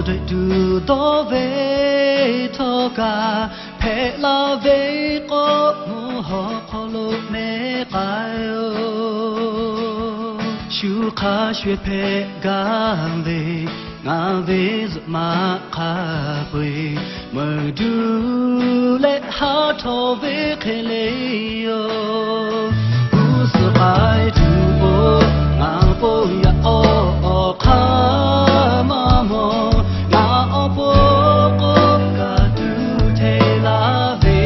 Awˬ dehꞈ tuˬ dawˇ ve htawˇ kaꞈ, hpehꞈ la ve k'o, mvuhˇ hawˬ hk'aw lo mehˉ k'ai oˬ. Shu hk'a sho-eˬ hpehꞈ gaˇ ve, ngaˬ ve zuhꞈ ma hk'a peu-eˬ meuꞈ duˬ leh haˉ htawˇ ve hk'e le yoˬ. G'uˇ suhˍ k'ai tuˬ k'o, ngaˬ k'oˆ yaꞈ k'aw awˬ hk'aˇ maˇ mawˬ. Ngaˬ awˬ pon k'oˆ kaꞈ tuˬ hteˇ laˇ ve,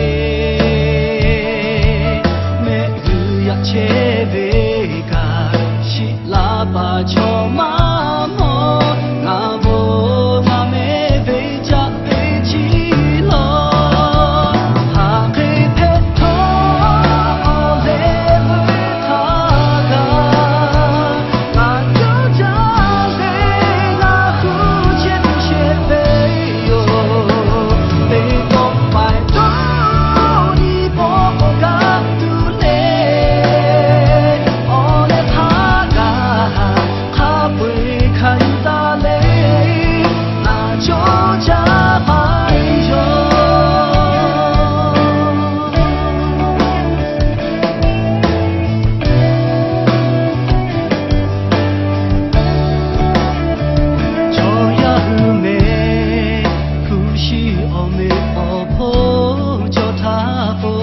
mehˆ g'uiˬ yaꞈ chehˇ ve kaꞈ, shiˍ la paˍ chaw maˇ mawˬ. Ngaˬ bon ngaˬ mehˆ ve caˆ ve chi lawˬ, haˍ hk'e hpehꞈ htawˇ, awˬ leh ve hk'a gaˬ, ngaˬ cawˇ caˇ ve ngaˬ kuˬ chehˇ kuˬ chehˇ ve yoˬ. Teˇ pawˆ paiˍ dawˇ nyi pawˆ k'awꞈ gaˇ tuˬ le, awˬ leh hk'a gaˬ hk'a peu-eˬ hkanˍ taˍ le, ngaˬ cawˇ caˇ paˍ yoˬ. Chaw yaˇ hui meh hpu shiˍ awˬ meꞈ awˬ hponˇ cawˬ htaˇ k'o,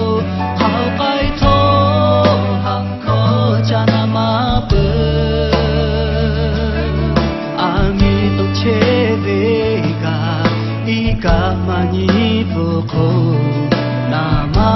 hk'aˬ k'ai htawˇ haꞈ hkawˇ caˇ na maˇ peuˬ. Aˬ miˍ toꞈ chehˇ ve kaꞈ, iˉ kaˆ maˇ nyi pfuhˍ hk'oˆ, naˍ ma